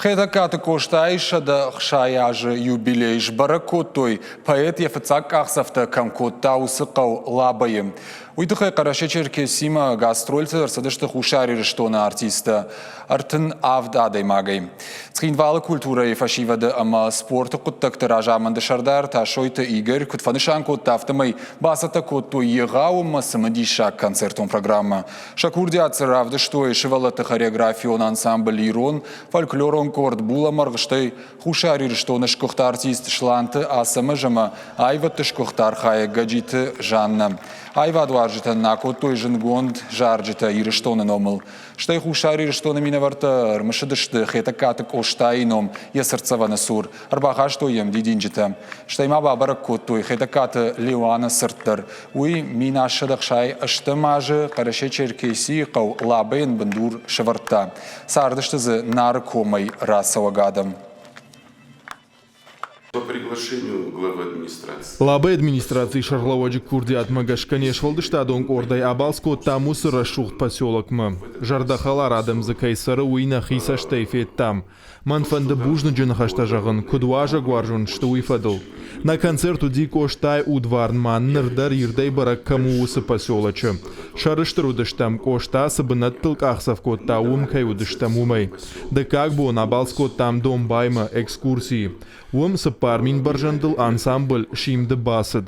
Хетӕгкаты Къостайы 160 азы юбилей сбӕрӕг кодтой, поэт йӕ фыццаг къахдзӕфтӕ кӕм кодта, уыцы хъӕу Лабӕйы. Уый тыххӕй Хъӕрӕсе-Черкесимӕ гастрольты ӕрцыдысты Хуссар Ирыстоны артисттӕ 37 адӕймагӕй. Цхинвалы культурӕйы фӕсивӕды ӕмӕ спорты хъуыддӕгты разамынды сӕрдар Тасойты Игорь куыд фӕнысан кодта, афтӕмӕй бацӕттӕ кодтой егъау ӕмӕ цымыдисаг концертон программӕ. Сӕ курдиат дзы равдыстой сывӕллӕтты хореографион ансамбль «Ирон», фольклорон къорд «Булӕмӕргъ», стӕй Хуссар Ирыстоны сгуыхт артист Сланты Ацӕмӕз ӕмӕ аивӕдты сгуыхт архайӕг Гӕджиты Жаннӕ. Аивадуарзджытӕн акодтой зындгонд зарджытӕ Ирыстоны номыл. Стӕй Хуссар Ирыстоны минӕвӕрттӕ ӕрмысыдысты Хетӕгкаты Къостайы ном йӕ цыртдзӕвӕны цур, ӕрбахастой йӕм дидинджытӕ. Стӕй ма бабӕрӕг кодтой Хетӕгкаты Леуаны цырт дӕр. Уый 1768 азы Хъӕрӕсе-Черкесийы хъӕу Лабӕйӕн бындур сӕвӕрдта. Цардысты дзы Нары комӕй рацӕуӕг адӕм. Лабӕйы администрацийы сӕргълӕууӕджы курдиатмӕ гӕсгӕ не сфӕлдыстадон къордӕй абалц кодтам уыцы рӕсугъд поселокмӕ. Зӕрдӕхӕлар адӕм дзы кӕй цӕры, уый нӕхи цӕстӕй федтам. Мӕн фӕнды бузныджы ныхӕстӕ зӕгъын, куыд уазӕгуарзон сты, уый фӕдыл. Нӕ концерт уыди Къостайы удварн-ма ныр дӕр ирдӕй бӕрӕг кӕм у, уыцы поселочы. Сӕрыстыр уыдыстӕм, Къоста цы бынӕттыл къахдзӕф кодта, уым кӕй уыдыстӕм, уымӕй. Дыккаг бон абалц кодтам Домбаймӕ экскурсийы. Уым 4000 бӕрзӕндыл ансамбль «Симд-ы» бацыд.